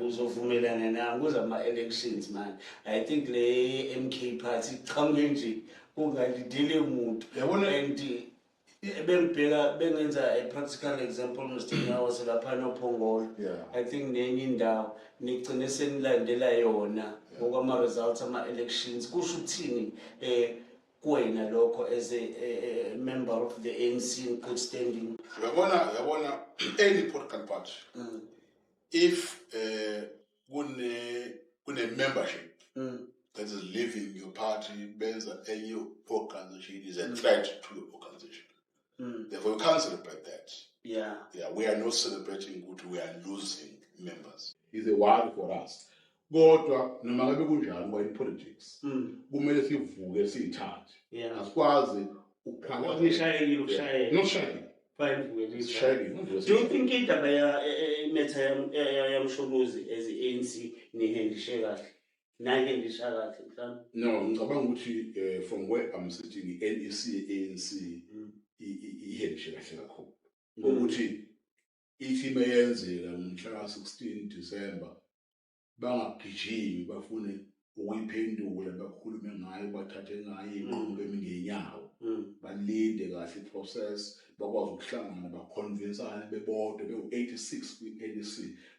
Uzovumelana nami, kuza ama-elections man, I think le MK party iqhamuke nje kungalindele muntu. And bengibheka bengenza a practical example, Mr Nyawose, lapha noPhongolo. I think nenye indawo nigcine senilandela yona ngokwama-results ama-elections. Kusho ukuthini kuwena lokho as a member of the ANC in good standing? Uyabona, any political party, if kune membership that is leaving your party benza enye organization, is a threat to your organization. Therefore you can't celebrate that. Yeah, we are not celebrating ukuthi we are losing members. Is a worry for us. Kodwa noma ngabe kunjani, ngoba in politics kumele sivuke siyithathe. Asikwazi ukukhala. Nishayekile ukushayeka. Nokushayekile. Fine, vukelisa. Sishayekile. Do you think indaba ya i-matter yaMsholozi as i-ANC nihandlishe kahle? Nayihandlisha kahle mhlawumbe? No, ngicabanga ukuthi from where I'm sitting, i-NEC, ANC ihandlishe kahle kakhulu. Ngokuthi ithi meyenzeka ngomhla ka-16 December, bangagijimi bafune ukuyiphendula, bakhulume ngayo, bathathe ngayo iy'nqumo bemi ngey'nyawo. Balinde kahle i-process, bakwazi ukuhlangana, baconvinsane bebodwa bewu-86 kwi-NEC,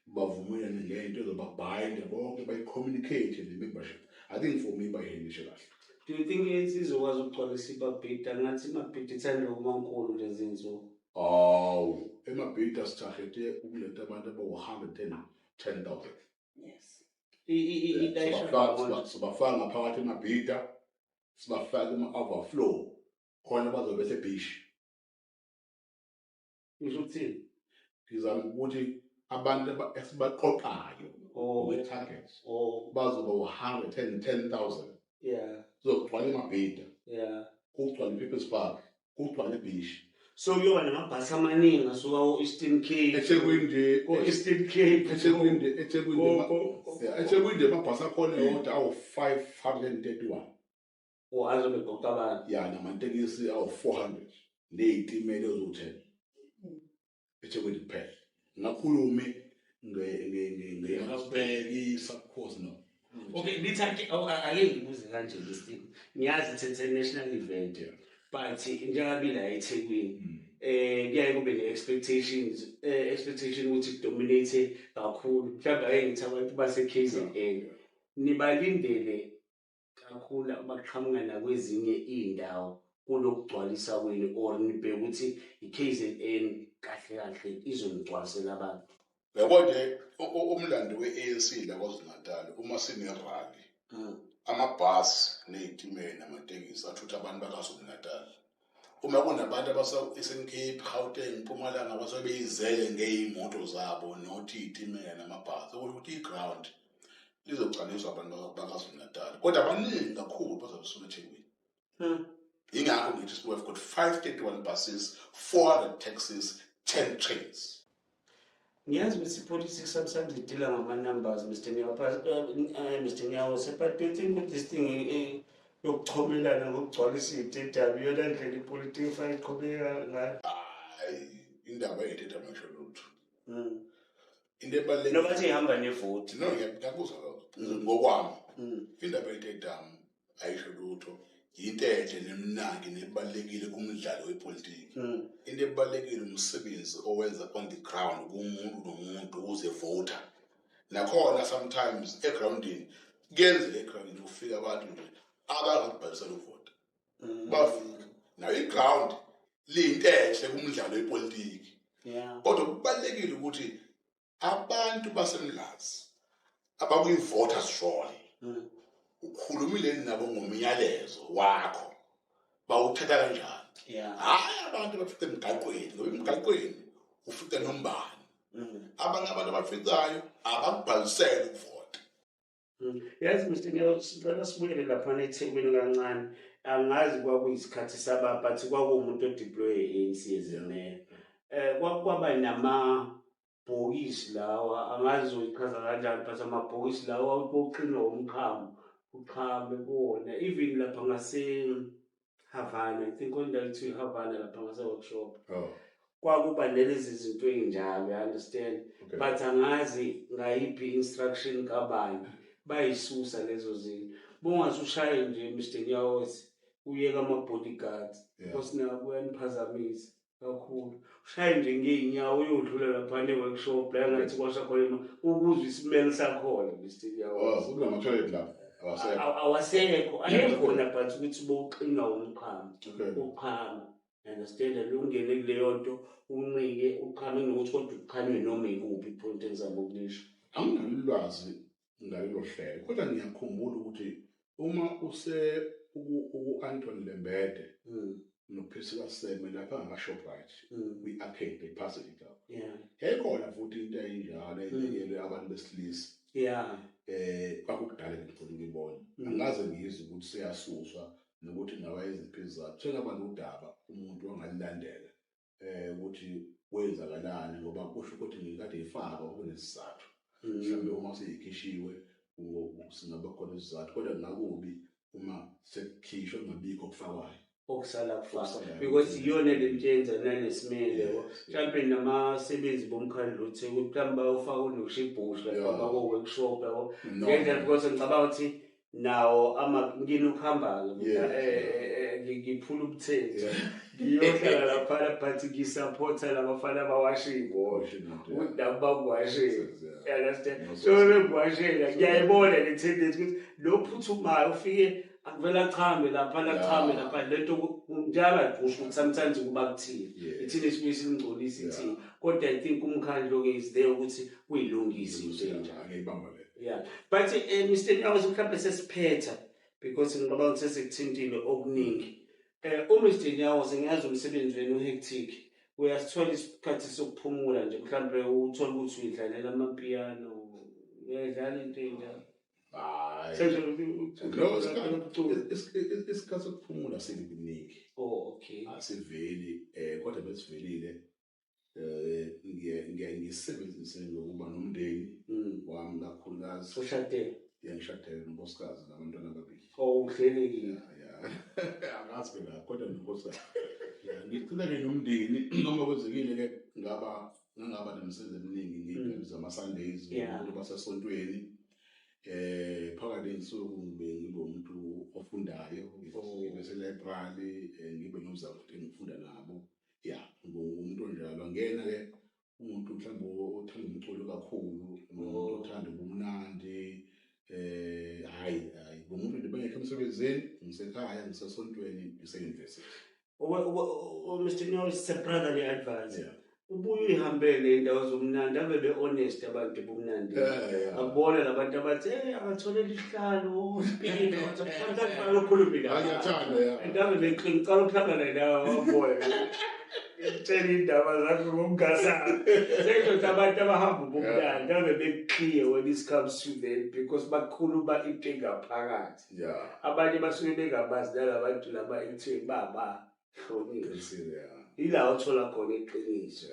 bavumelane ngento ezobabhayinda bonke, bayi-communicate ne-membership. I think for me bayihandlishe kahle. Do you think i-ANC izokwazi ukugcwalisa iMabhida? Ngathi iMabhida ithanda ukuba nkulu lezi nsuku. Awu, eMabhida sithargethe ukuletha abantu abawu-110,000. Yes. Ilayisha ngabona. Sibafaka ngaphakathi eMabhida, sibafake kuma-overflow khona bazobe besebhishi. Ngisho ukuthini? Ngizama ukuthi abantu esibaqoqayo we-target bazoba u-110,000. Kuzogcwala eMabhida, kugcwale i-People's Park, kugcwale ibhishi. So kuyoba namabhasi amaningi asuka o-Eastern Cape. eThekwini nje. O-Eastern Cape. eThekwini yeah, eThekwini nje amabhasi akhona eyodwa awu-531. O azobe eqoqa abantu. Ya, namatekisi awu-400 ney'timela eziwu-10 eThekwini kuphela. Ngakhulumi nge-Maritzburg, i-South no. Okay, nithathe ake ngibuze kanje this thing. Ngiyazi it's international event. But njengabe la eThekwini kuyaye kube ne-expectations expectation ukuthi dominate kakhulu. Mhlawumbe ake ngithi abantu base KZN nibalindele kakhulu abaqhamuka nakwezinye iy'ndawo kulokugcwalisa kwenu, or nibheke ukuthi i-KZN kahle kahle izonigcwalisela abantu? Yabo nje umlando we-ANC la KwaZulu-Natal, uma sine-rally, amabhasi ney'timela namatekisi athutha abantu baKwaZulu-Natal. Uma kunabantu abase-Eastern Cape, Gauteng, Mpumalanga, basuke beyizele ngey'moto zabo, not iy'timela namabhasi. Okusho ukuthi i-ground lizogcwaliswa abantu baKwaZulu-Natal, kodwa abaningi kakhulu bazobe besuka eThekwini. Yingakho ngithi we have got 531 buses, 400 taxis, 10 trains. Ngiyazi ukuthi i-politics sometimes idila ngama-numbers, Mr Nyawo, but, Mr Nyawo, but do you think ukuthi this thing yokuchomelana ngokugcwalisa iy'tediyamu iyona ndlela ipolitiki efanele iqhubeka ngayo? Hayi, indaba yey'tediyamu ayisho lutho. Into ebalulekile Noma bathi ihamba nevoti. No, ngiyakuzwa lokho. Ngokwami, indaba yey'tediyamu ayisho lutho. Yinto enhle nemnandi nebalulekile kumdlalo wepolitiki. Into ebalulekile umsebenzi owenza on the ground kumuntu nomuntu ukuze voter. Nakhona sometimes egroundini kuyenzeka, egroundini ufika abantu nje abangakubhalisela ukuvota. Bafika. Nayo i-ground liyinto enhle kumdlalo wepolitiki. Kodwa kubalulekile ukuthi abantu baseMlazi abakwi-voters roll, ukhulumile nabo ngomyalezo wakho, bawuthatha kanjani? Hhayi abantu abafica emgaqweni, ngoba emgaqweni ufica nombani. Abanye abantu abaficayo abakubhalisele ukuvota. Yazi Mr Nyawo, sicela sibuyele laphana eThekwini kancane. Angazi kwakuyisikhathi saba, but kwakuwumuntu odeploy e-ANC as a mayor. Kwakwaba namabhokisi lawa, angazi uyichaza kanjani, but amabhokisi lawa okuqinwa umchamo, uchame kuwona. Even lapha ngase Havana, I think kwendawo ekuthiwa iHavana lapha ngase workshop. Kwakuba nalezi zinto ey'njalo, you understand? Okay. But angazi ngayiphi instruction kabani bayisusa lezo zinto. Bongase ushaye nje Mr Nyawosi uyeka ama-bodyguards because nabo uyaniphazamisa kakhulu. Ushaye nje ngey'nyawo uyodlula laphana e-workshop la engathi kwasha khona, ukuzwa isimelo sakhona Mr Nyawosi. Oh, kunama-toilet lapho? Awasekho. Awasekho, ayekhona but ukuthi bowuqinwa umchamo. Uchama. Understand? Ungene kuleyo nto, unqike, uchame nokuthi kodwa uchanywe noma ikuphi, point engizama ukulisho. Anginalo ulwazi ngalelo hlelo, kodwa ngiyakhumbula ukuthi uma use ku-Anton Lembede noPhisi kaSeme lapha ngaka-Shoprite, kwi-arcade le-passage lapho. Yayikhona futhi into eyinjalo eyibekelwe abantu besilisa. Kwakukudala ngigcina ngibona. Angikaze ngizwe ukuthi seyasuswa nokuthi ingaba yiziphi izizathu. Sengaba nodaba umuntu ongalilandela ukuthi kwenzakalani, ngoba kusho ukuthi ngikade ifakwa kunesizathu. Mhlawumbe uma seyikhishiwe singaba khona isizathu, kodwa kungakubi uma sekukhishwa kungabikho okufakwayo. Okusala kufaka, because iyona le nto yenza nanesimele, yabo. Mhlawumbe namasebenzi bomkhandlu uthi ukuthi mhlawumbe bayofaka unokushibhusha lapha bako-workshop, yabo. Ngendlela, because ngicabanga ukuthi nawo ngini ukuhamba-ke mina, ngiphula umthetho, ngiyohlala laphana, but ngisapotha labafana abawasha iy'moto, ukuthi nabo bangiwashele, you understand? So bengiwashela, ngiyayibona le tendency ukuthi lo phuthumayo ufike akuvele achame lapha, lachame lapha. Lento njalo kusho ukuthi sometimes kuba kuthile, ithini esibuye singcolise ithini, kodwa I think umkhandlu-ke is there ukuthi kuyilungise into enjalo. Angiyibamba le. Yeah, but Mr Nyawo, mhlawumbe sesiphetha, because ngicabanga ukuthi sesikuthintile okuningi. UMr Nyawo, ngiyazi umsebenzi wenu uhectic, uyasithola isikhathi sokuphumula nje, mhlawumbe uthole ukuthi uyidlalela amapiano, uyayidlala into ey'njalo? Hayi. No, isikhathi sokuphumula sikuningi. Oh, okay. Asiveli, kodwa besivelile, ngiye ngisebenzise ngokuba nomndeni wami kakhulukazi. Ushadele? Ngishadele nonkosikazi nabantwana ababili. Oh, uhlelekile. Yeah. Angazi ke la, kodwa nonkosikazi. Ngigcina ke nomndeni, noma kwenzekile ke ngaba ngangaba nemisebenzi eminingi ngiy'qembu zama-Sundays, umuntu basesontweni. Phakathi ney'nsuku ngibe ngibe umuntu ofundayo, ngibe se-library, ngibe nozakwethu engifunda nabo. Yeah, ngumuntu onjalo. Angiyena ke umuntu mhlawumbe othanda umculo kakhulu, umuntu othanda ubumnandi. Hhayi, hhayi, ngumuntu nje bengekho emsebenzini, ngisekhaya, ngisesontweni, ngise-university. Mr Nyawo, it's a brotherly advice. Ubuye uyihambele iy'ndawo zomnandi, ave be-honest abantu bomnandi. Akubona labantu abathi, hey, akatholela isihlalo, speaker, sometimes balokhuluma indaba. Ngiyathanda, yeah. And ave ngicela ukuhlangana nawe, wabona. Ngitshela iy'ndaba zakho ngokungasabi. Sengisho abantu abahamba ubumnandi, ave be-clear when it comes to them, because bakhuluma into engaphakathi. Abanye basuke bengabazi nalabantu laba ekuthiwe babahlonishwa. Ila othola khona iqiniso.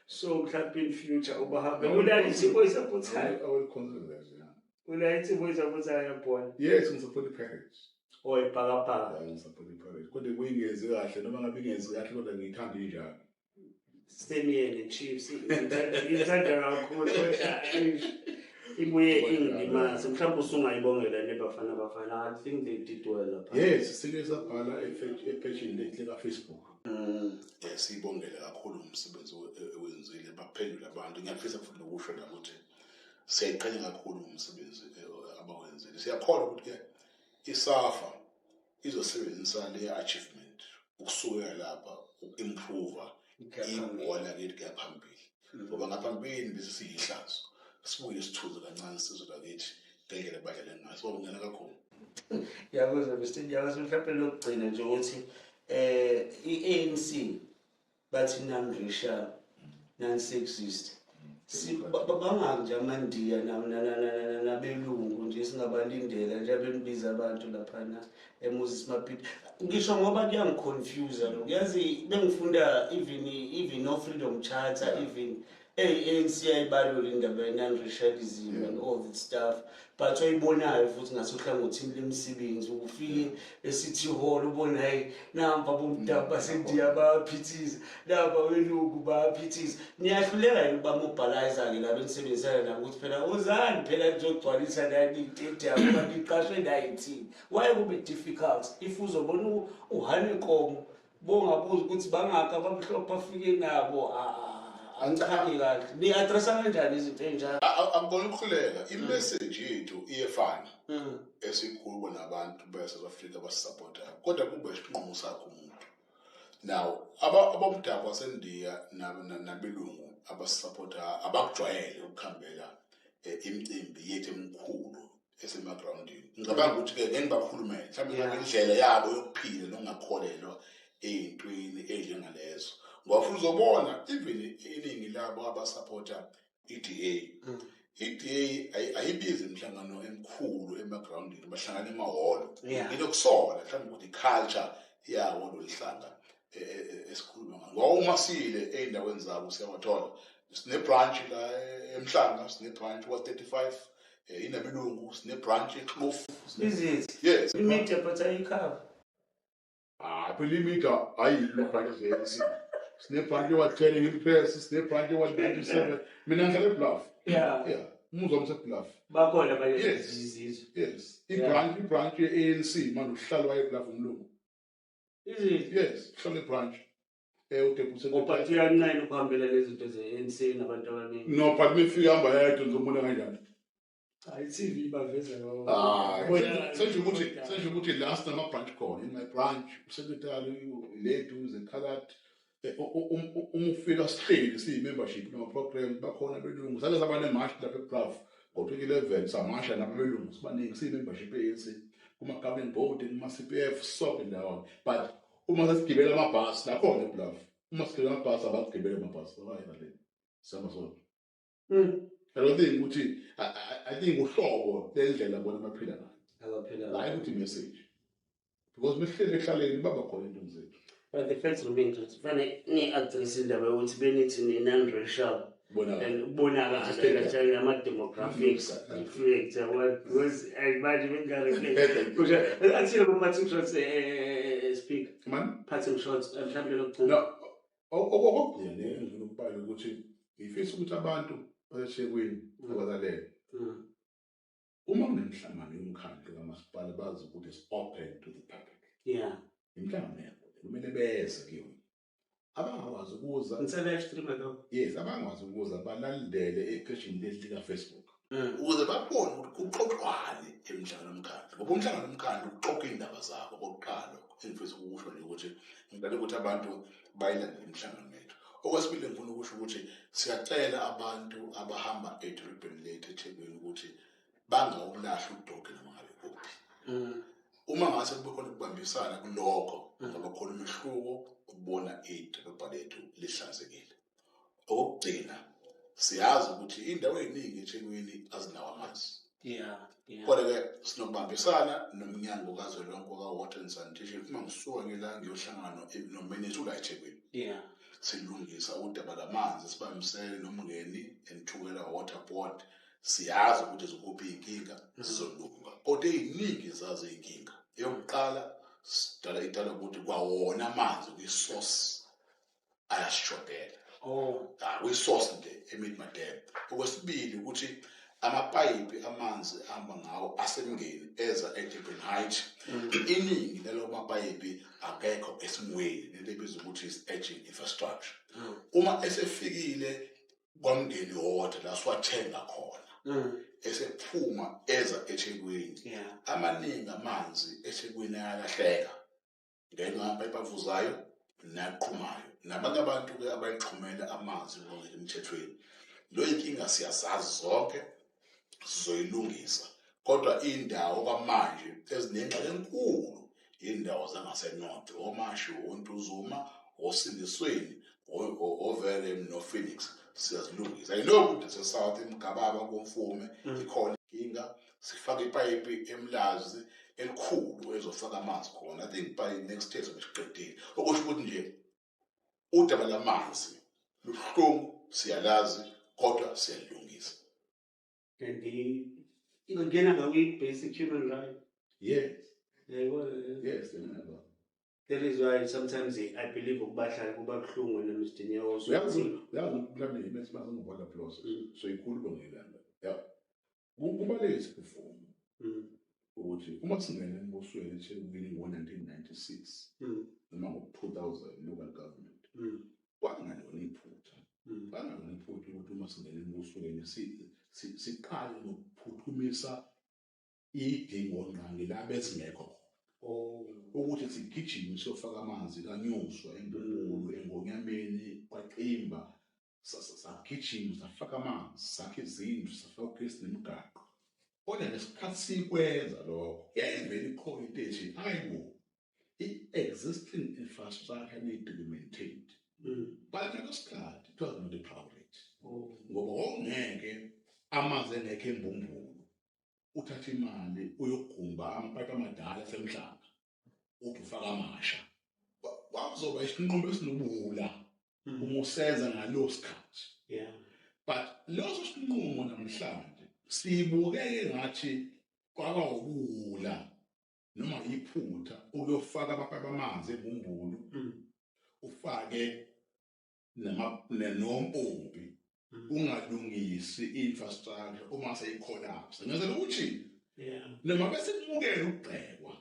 So mhlawumbe in future ubahambe. Unayo isimo esapothayo. I will consider that, yeah. Unayo isimo esapothayo yabona. Yes, ngisupport i-Pirates. Oh, ibhakabhaka. Yeah, ngisupport i-Pirates. Kodwa kuyingezi kahle, noma ngabe ingezi kahle, kodwa ngiyithanda injalo. Same here ne-Chiefs. Ngiyithanda kakhulu, kodwa ibuye ingilimaze. Mhlawumbe usungayibongela neBafana Bafana. I think they did well lapha. Yes, sike sabhala epheshini lethu lika-Facebook. Siyibongele kakhulu umsebenzi ewenzile, baphendule abantu. Ngiyafisa futhi nokusho la ukuthi siyayiqhenya kakhulu ngomsebenzi abawenzile. Siyakholwa ukuthi ke iSAFA izosebenzisa le achievement ukusukela lapha uku-improve ibhola lethu kuya phambili. Ngoba ngaphambilini bese siyihlazo. Sibuye sithuze kancane sizwe lakithi ngendlela abadlala ngayo. Sibabongela kakhulu. Ngiyakuzwa Mr Nyawo, mhlawumbe lokugcina nje ukuthi i-ANC bathi non-racial, non-sexist. Bangaki nje amaNdiya nabelungu nje singabalindela nje abenibiza abantu laphana eMoses Mabhida. Ngisho ngoba kuyangiconfuse lokho. Yazi bengifunda even no Freedom Charter, even ANC ayibalula indaba ye-non-racialism and all that stuff, but oyibonayo futhi ngasohlangothini lemisebenzi ufike e-City Hall ubone, hayi, nampa bomdabu baseNdiya bayaphithiza, nampa belungu bayaphithiza. Niyahluleka yini ukubamobilize-ke laba enisebenzisana nabo ukuthi phela wozani phela nizogcwalisa nani itediyamu ngoba niqashwe nayithini? Why kube difficult if uzobona uHanekom bongabuza ukuthi bangakhi abamhlophe afike nabo? Angichazi kahle, ni-addressa kanjani izinto ey'njalo? Akubona ukuhluleka, imessage yethu iyefana esikhuluma nabantu base-South Africa abasisupportayo, kodwa kube isinqumo sakho umuntu. Now abomdabu waseNdiya nabelungu abasisupportayo abakujwayele ukuhambela imicimbi yethu emikhulu esemagrawundini. Ngicabanga ukuthi-ke ngeke ngibakhulumele mhlawumbe ngabe indlela yabo yokuphila nokungakholelwa. Ey'ntweni ey'njengalezo, ngoba futhi uzobona even iningi labo abasapota i-DA, i-DA ayibizi imihlangano emikhulu emagrawundini, bahlangana emahholo. Nginokusola mhlawumbe ukuthi i-culture yawo lolu hlanga esikhuluma ngalo, ngoba uma siyile ey'ndaweni zabo siyawathola. Sine-branch la eMhlanga, sine-branch kwa-35, inabelungu, sine-branch eKloof. Is it? Yes. I-media, but ayikhava. Hayi phela, i-media ayilo branch ze-ANC. Sine-branch ewa-10 eHillcrest, sine-branch ewa-97. Mina ngihlala eBluff. Yeah, umuzi wami useBluff. Bakhona abanye. Yes. Izizwe. Yes, i-branch ye-ANC manje uhlala wayeBluff umlungu. Is it? Yes, uhlala e-branch, uDeputy. But uyanqena ukuhambela lezinto ze-ANC nabantu abaningi. No, but mifika hamba yedwa, ngizobona kanjani? Hayi, i-TV ibaveza. Hayi, senje ukuthi la sinama-branch khona. In my branch usecretary lethu ze-colored. Uma ufika sihleli siyi-membership nama-program, bakhona abelungu. Sake saba ne-march lapha eBluff ngo-2011, samasha nabelungu sibaningi siyi-membership e-ANC, kuma-governing board, kuma-CPF, sonke ndawonye. But uma sesigibela amabhasi nakhona eBluff, uma sigibela amabhasi, abagibele amabhasi abayibaleni, sihamba sodwa. I don't think ukuthi I think uhlobo lendlela bona abaphila ngayo. Abaphila. Hayi ukuthi message, because mehlele ekuhlaleni baba khona into zethu. But the fact remains ukuthi fanele ni-address indaba yokuthi benithi ni-non-racial Bona. And kubonakala kanjani ama-demographics reflect, yabona, because manje benginga-reflect athile kuma-parting shots, speak. Man. Parting shots, mhlawumbe lokugcina. No, okokugcina engifuna ukubala ukuthi ngifisa ukuthi abantu baseThekwini abazalele, uma kunemihlangano yomkhandlu kamasipala, bazi ukuthi it's open to the public. Imihlangano yabo kumele beze kuyona. Abangakwazi ukuza, Ngise-live stream lokho. Yes, abangakwazi ukuza balandele ekheshini leli lika-Facebook ukuze babone ukuthi kuxoxwane emhlangano yomkhandlu, ngoba umhlangano womkhandlu uxoxa iy'ndaba zabo. Okokuqala engifisa ukusho nje ukuthi ngicela ukuthi abantu bayilandele imihlangano yethu. Okwesibili, ngifuna ukusho ukuthi siyacela abantu abahamba edolobheni lethu eThekwini ukuthi bangawulahli udoki noma ngabe kuphi. Uma ngase kube khona ukubambisana kulokho, kungaba khona umehluko ukubona idolobha lethu lihlanzekile. Okokugcina, siyazi ukuthi iy'ndawo ey'ningi eThekwini azinawo amanzi. Kodwa-ke sinokubambisana nomnyango kazwelonke ka-Water and Sanitation. Uma ngisuka ngila ngiyohlangana nomenenja ula eThekwini, silungisa udaba lamanzi, sibambisene noMngeni and Thukela Water Board. Siyazi ukuthi zikuphi iy'nkinga, zizolunga, kodwa ey'ningi zazo iy'nkinga, eyokuqala sidala idala ukuthi kwawona amanzi kwi-source ayasishodela. Ah, kwi-source nje eMidmar Dam. Okwesibili ukuthi amapayipi amanzi ahamba ngawo aseMngeni eza eDurban Height, iningi lalo mapayipi akekho esimweni, lento ebizwa ukuthi is aging infrastructure. Uma esefikile kwaMngeni Water la siwathenga khona, esephuma eza eThekwini, amaningi amanzi eThekwini ayalahleka ngenxa yamapayipi avuzayo naqhumayo nabanye abantu-ke abayixhumela amanzi ngokungekho emthethweni. Lo inkinga siyazazi zonke, sizoyilungisa, kodwa indawo kwamanje ezinengxaki enkulu indawo zangaseNorth, oMashu, oNtuzuma, oSindisweni, oVerulam noPhoenix. Siyazilungisa. Yilokhu naseSouth, eMgababa, koMfume, ikhona inkinga. Sifake ipayipi eMlazi elikhulu ezofaka amanzi khona. I think by next year sobe siqedile. Okusho ukuthi nje udaba lamanzi lubuhlungu, siyalazi, kodwa siyalilungisa. And ingena ngakwi-basic human right. Yes. Yayibona leyo? Yes, ngiyabona. That is why sometimes I believe ukubahlala kuba buhlungu wena, Mr Nyawo. Uyazi mhlawumbe bese basengobala plus, so ikhuluma ngelanga ya kubalulekile sivume ukuthi uma singena embusweni eThekwini ngo-1996 noma ngo-2000 local government, kwangalona iphutha, kwangalona iphutha ukuthi uma singena embusweni siqale ngokuphuthumisa idingongqangi la bezingekho khona, ukuthi sigijime siyofaka amanzi kaNyuswa, eMbumbulu, eNgonyameni, kwaXimba. Sagijima safaka amanzi, sakha izindlu, safaka ugesi nemigaqo. Kodwa ngesikhathi sikwenza lokho, yayivele ikhona into ethi, hayi bo. I-existing infrastructure need to be maintained. But ngaleso sikhathi it was not a priority. Ngoba wawungeke amanzi engekho embumbulu uthathe imali uyogumba amapayipi amadala asemhlanga uthi ufaka amasha. Kwakuzoba isinqumo esinobuwula uma usenza ngaleso sikhathi. But leso sinqumo namhlanje sibukeke ngathi kwaba ubuwula noma iphutha ukuyofaka amapayipi amanzi embumbulu, ufake nompompi, ungalungisi i-infrastructure uma seyi-collapse. Ngenzela ukuthi noma bese kumukela ukugxekwa,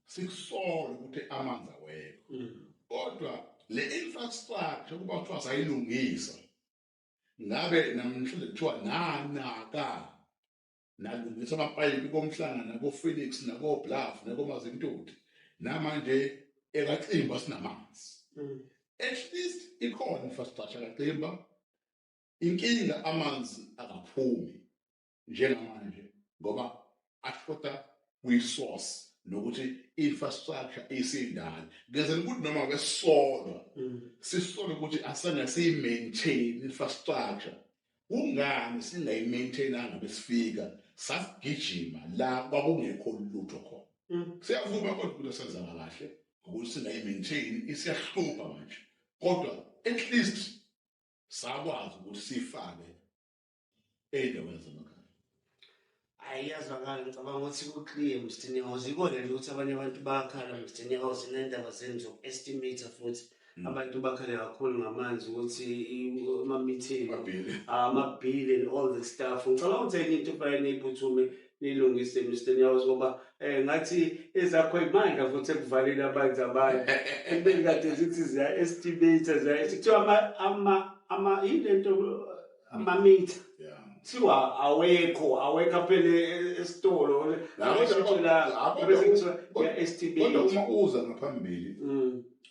sikusola ukuthi amanzi awekho, kodwa le infrastructure kuba kuthiwa sayilungisa, ngabe namhlanje kuthiwa nanaka nalungisa amapayipi komhlanga nako-Felix nako-Bluff nakoMazintuthi, namanje ekaXimba sinamanzi. At least ikhona infrastructure kaXimba. Inkinga amanzi akaphumi njengamanje ngoba ashoda kwi-source nokuthi infrastructure isindala. Ngenzela ukuthi noma besolwa, sisole ukuthi asange siyi-maintain infrastructure. Kungani singayi-maintainanga besifika sasigijima la kwakungekho lutho khona? Siyavuma kodwa ukuthi senzanga kahle ngokuthi singayi-maintain, isiyahlupha manje, kodwa at least sakwazi ukuthi sifake ey'ndaweni zamakhaya. Hayi, iyazwakala. Ngicabanga ukuthi ku-clear, Mr Nyawozi. Ikona nje ukuthi abanye abantu bayakhala, Mr Nyawozi, nendaba zenu zoku-estimate futhi. Abantu bakhale kakhulu ngamanzi ukuthi ama-meeting, Amabhili. Amabhili and all the stuff. Ngicabanga ukuthi enye into kufanele niyiphuthume niyilungise, Mr Nyawozi, ngoba ngathi ezakho imandla futhi ekuvaleni amanzi abanye ekubeni kade zithi ziya-estimate, ziya kuthiwa ama yini lento, amamitha kuthiwa awekho aphele esitolo. Bese kuthiwa iya-estimate. Kodwa uma uza ngaphambili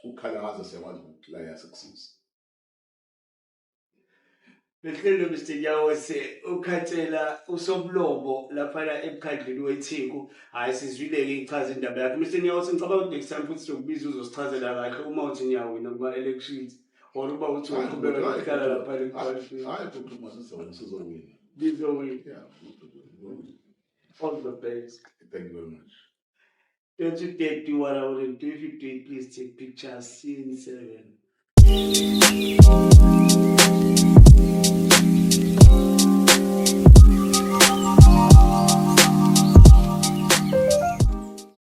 ukhalaza, siyakwazi ukukulaya, sikusiza. Behlelo Mr Nyawose, ukhansela usomlomo laphana emkhandlwini weTheku. Hhayi, sizwile-ke ichaza indaba yakhe. Mr Nyawose, ngicabanga ukuthi next time futhi sizokubiza uzosichazela kahle uma uthi niyawina kuma-elections or uma uthi uqhubeka nokuhlala laphana emkhandlwini. Hayi, futhi uma sizowina, sizowina. Nizowina. Yeah. All the best. Thank you very much. 2030 1 hour and 58. Please take pictures. Scene 7.